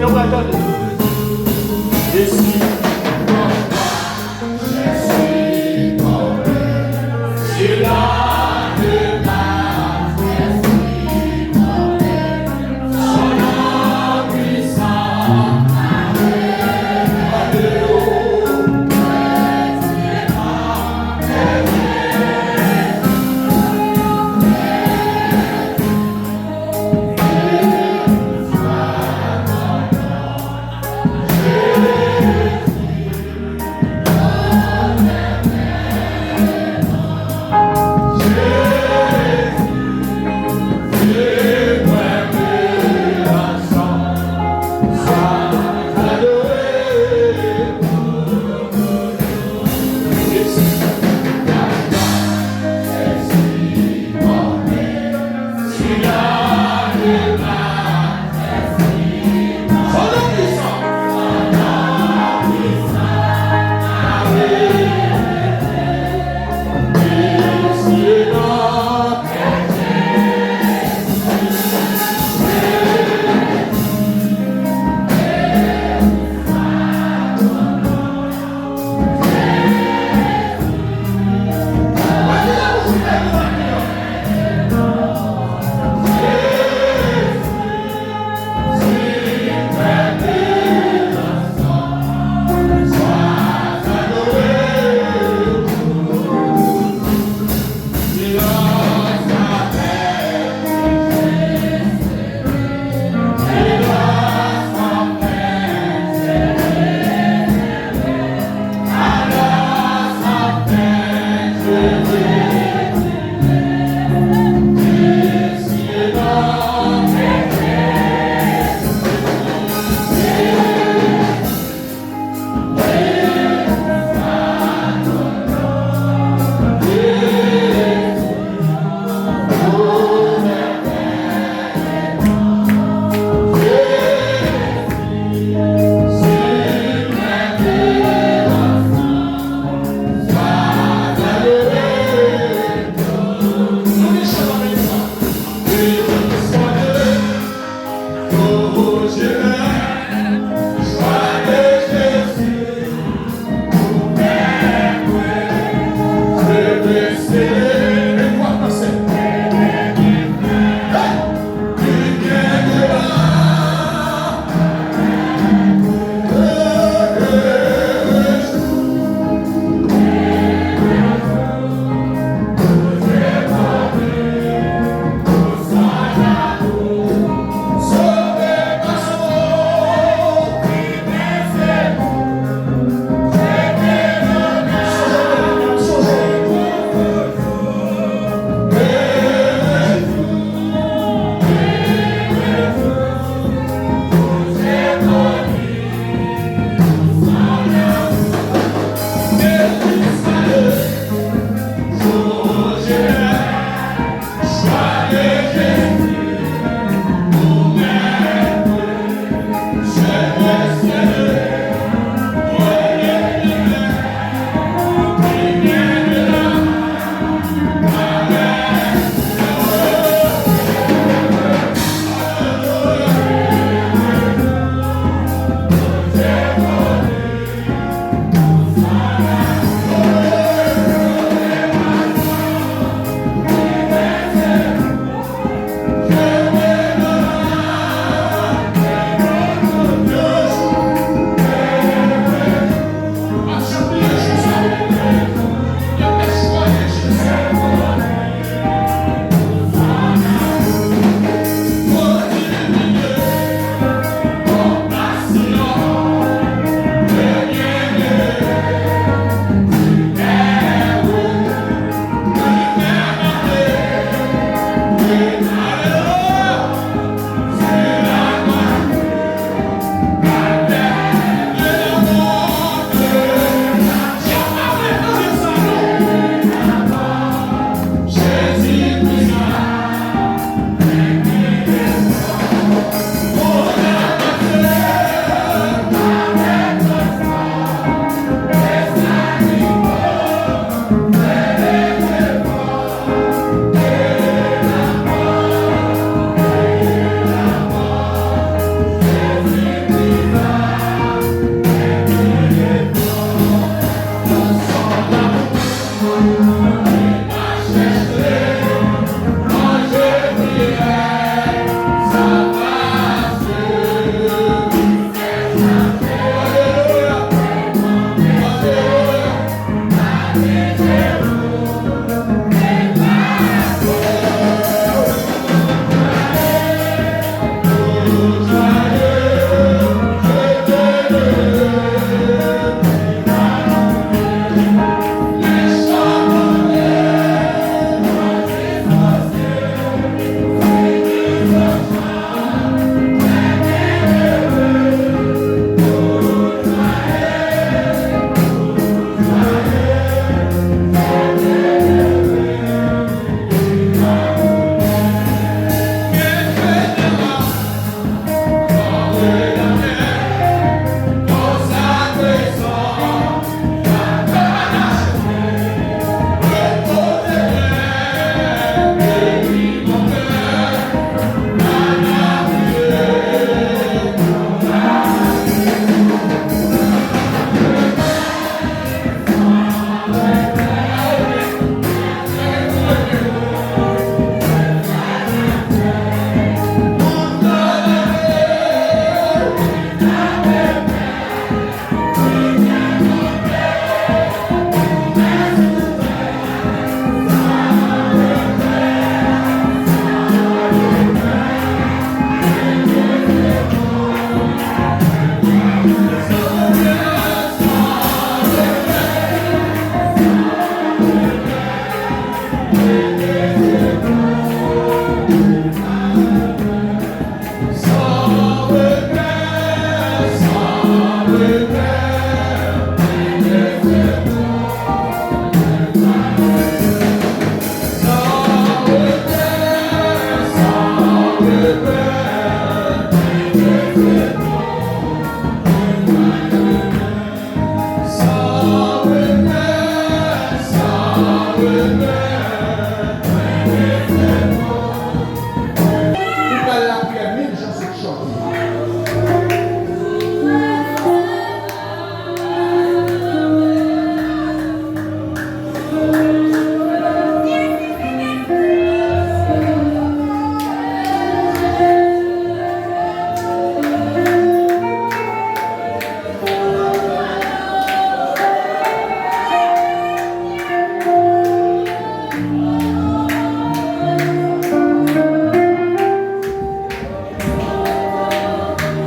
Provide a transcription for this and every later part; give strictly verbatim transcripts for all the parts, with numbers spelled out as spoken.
Ou pral tande. Je suis ton roi, je suis ton maître, c'est là que ma force, son nom puissant. Alléluia.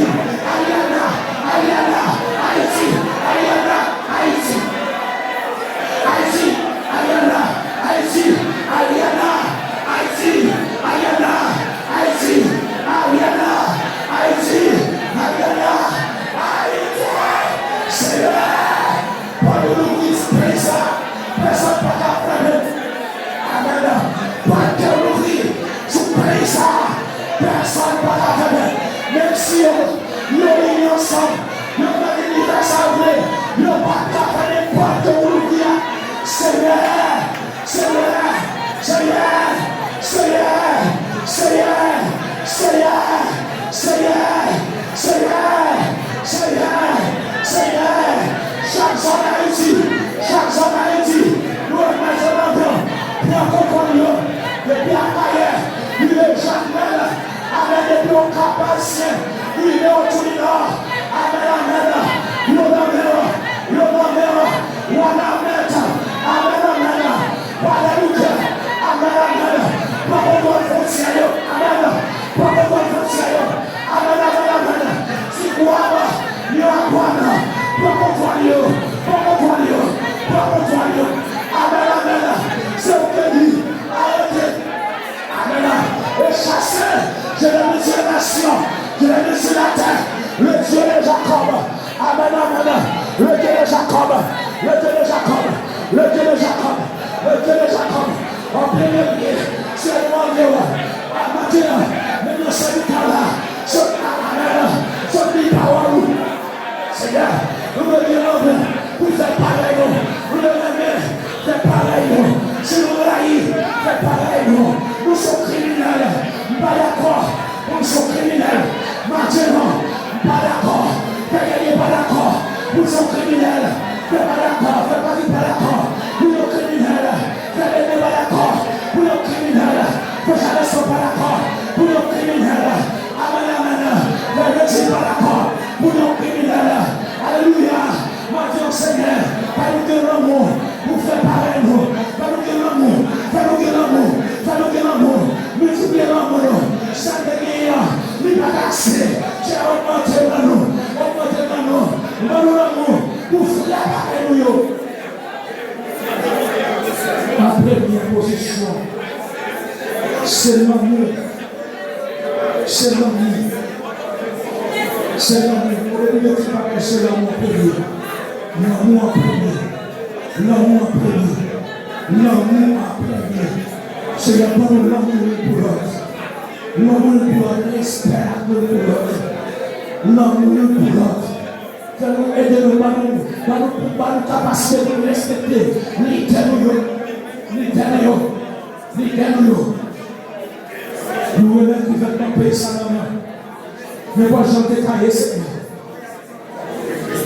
Ayiti, Ariana, Ariana, Ayiti, Ariana. Pòt ke w louvri sou peyi sa a, pèsonn pa ka fèmen. Menm si yo, yo ini ansanm, yo nan linivè sa yo vle, yo pa ka fèmen pòt ke w louvri a. Senyè, Senyè, Senyè, Senyè, chak zòn Ayiti, chak zòn Ayiti, nou remèt yo nan men w, pran kontwòl yo, depi Akayè, rive Jakmèl, amèn, depi Okap Ayisyen, rive Otou Linò, amèn, amèn, yo nan men w, yo nan men w, Wanament, amèn, amèn, Gwadalip, amèn, amèn, pran kontwòl fwontyè yo, amèn, pran kontwòl fwontyè yo, amèn, amèn, amèn, Tigwav, Miragwàn, pran kontwòl yo, pran kontwòl yo, pran kontwòl yo, amèn, amèn, Sentmari, arete. Amèn. Et chassez, je les mets sur les nations, je les mets sur la terre, le Dieu de Jacob. Amèn, amèn. Le Dieu de Jacob, le Dieu de Jacob, le Dieu de Jacob, le Dieu de Jacob. An premye lye, se nou mande w, maten an, menm nan sèvis la, sot, amèn, sot li pawòl ou. Senyè, nou vle gen anvi pou fè parèy nou. Nou vle renmen, fè parèy nou. Si nou rayi, fè parèy nou. Nou se yon kriminèl. M pa dakò pou n se yon kriminèl. Maten an, m pa dakò. Fè Dènye pa dakò pou n se yon kriminèl. Fè pa dakò. Fè Patrick pa dakò pou yon kriminèl. Fè Dènye pa dakò pou yon kriminèl. Fè Jameson pa dakò pou yon kriminèl. Amèn, amèn. Fè Rejin pa dakò pou yon kriminèl. Alelouya. Mwen di w, Senyè, fè nou gen lanmou pou fè parèy nou. Fè nou gen lanmou. Fè nou gen lanmou. Fè nou gen lanmou. Miltipliye lanmou nou. Sa n te genyen an, li pa ka ase. Jezi, ogmante nan nou. Ogmante nan nou. Ban nou lanmou pou frè parèy nou yo. An premye pozisyon, se lanmou. Se lanmou. Se lanmou. Olye nou mete bagay, se lanmou an premye. Lanmou an premye. Lanmou an premye. Lanmou an premye. Senyè, ban nou lanmou youn pou lòt. Lanmou youn pou lòt. Respè ak youn pou lòt. Lanmou youn pou lòt. Fè nou, ede nou, ban nou, ban nou, ban nou kapasite pou nou respekte lidè nou yo. Lidè nou yo. Lidè nou yo. Nou remèt gouvènman peyi sa nan men w. Men pa jan te ka ye, Senyè.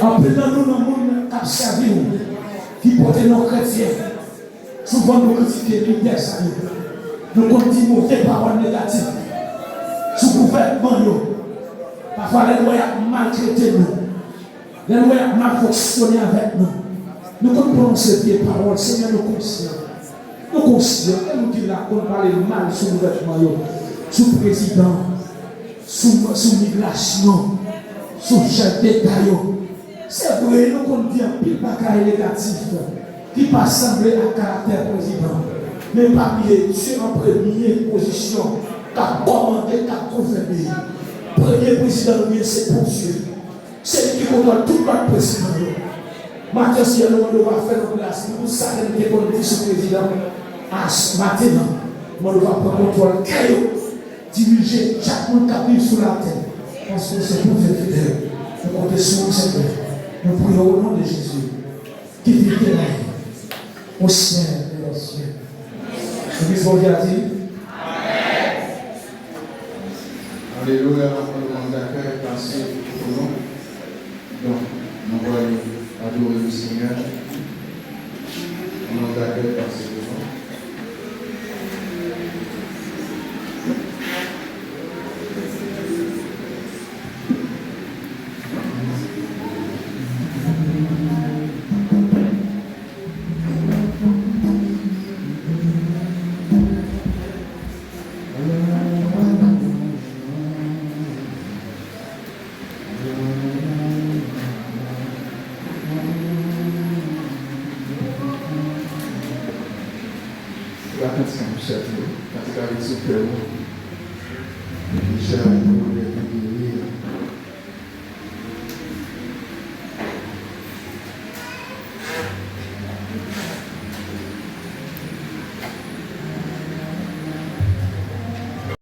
Anpil nan nou nan mond k ap sèvi w, ki pote non kretyen. Souvan nou kritike lidè sa yo. Nou konn di move pawòl negatif sou gouvènman yo. Pafwa, lè nou wè y ap maltrete nou, lè nou wè y ap mal fonksyone avèk nou, nou konn pwononse vye pawòl. Senyè, nou konsyan. Nou konsyan. E nou ki la konn pale mal sou gouvènman yo, sou prezidan, sou, sou migrasyon, sou chèf deta yo. Se vre, nou konn di anpil bagay negatif ki pa sanble ak karaktè prezidan. Men pa bliye, Dye an premye pozisyon k ap kòmande, k ap gouvène. Premye prezidan nou gen se Bondye. Se li ki kontwòl tout lòt prezidan yo. Maten, Senyè, nou mande w va fè nou gras pou sa ke nou te konn di sou prezidan. Maten an, nou mande w va pran kontwòl kè yo. Dirije chak moun k ap viv sou latè, paske w se Bondye fidèl. Nou konte sou ou, Senyè. Nou priye o non de Jezi. Ki vin te la, o Syen de lòsyen. Legliz Bondye a di, Alelouya. Ann dakè pase pou nou. Donk, nou pral adore le Seigneur. Ann dakè pase pou nou. Lakantik an, chèf yo, kantik avèk sou kè yo. Michel.